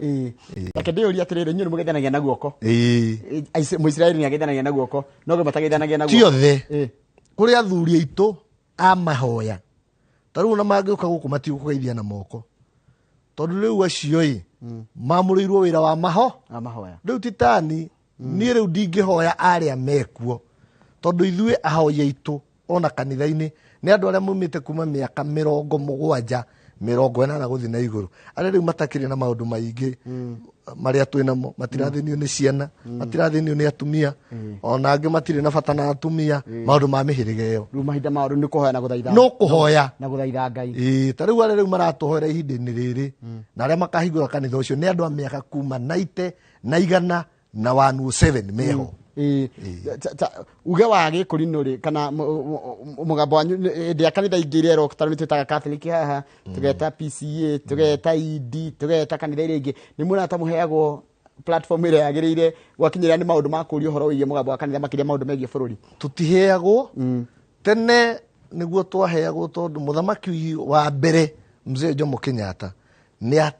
Ĩĩ. Reke ndĩyũrie atĩrĩrĩ, inyuĩ nĩ mũgeithanagia na guoko? Ĩĩ. Mũisiraeli nĩ ageithanagia na guoko, no gwĩ matageithanagia na Ti guoko? othe. Kũrĩ athuri aitũ a mahoya, ta rĩu ona mangĩũka gũkũ matigũkũgeithia na moko, tondũ rĩu acio ĩ mamũrĩirwo wĩra wa maho A mahoya. Rĩu titani niĩ rĩu ndingĩhoya arĩa mekuo, tondũ ithuĩ ahoi aitũ ona kanitha-inĩ nĩ andũ arĩa maumĩte kuma mĩaka 70, 80 gũthiĩ na igũrũ, arĩa rĩu matakĩrĩ na maũndũ maingĩ marĩa twĩ namo, matirathĩnio nĩ ciana, matirathĩnio nĩ atumia, ona angĩ matirĩ na bata na atumia, maũndũ ma mĩhĩrĩga ĩyo. Rĩu mahinda mao rĩu nĩ kũhoya na gũthaitha. No kũhoya. Na gũthaitha Ngai. Ĩĩ, ta rĩu arĩa rĩu maratũhoera ihinda-inĩ rĩrĩ na arĩa makahingũra kanitha ũcio nĩ andũ a mĩaka kuma 90 na 100 na 107 meho. Ĩĩ. Uge wa gĩkũrinũ rĩ, kana mũgambo wanyu hĩndĩ ya kanitha ingĩ iria ĩroka, tarĩu nĩ twĩtaga Catholic haha, tũgeta PCA, tũgeta ED, tũgeta kanitha iria ingĩ, nĩ muonaga ta mũheagwo platform ĩrĩa yagĩrĩire gwakinyĩra nĩ maũndũ ma kũũria ũhoro wĩgiĩ mũgambo wa kanitha, makĩria maũndũ megiĩ bũrũri? Tũtiheagwo. Tene nĩguo twaheagwo, tondũ mũthamaki wa mbere, Mzee Jomo Kenyatta, nĩ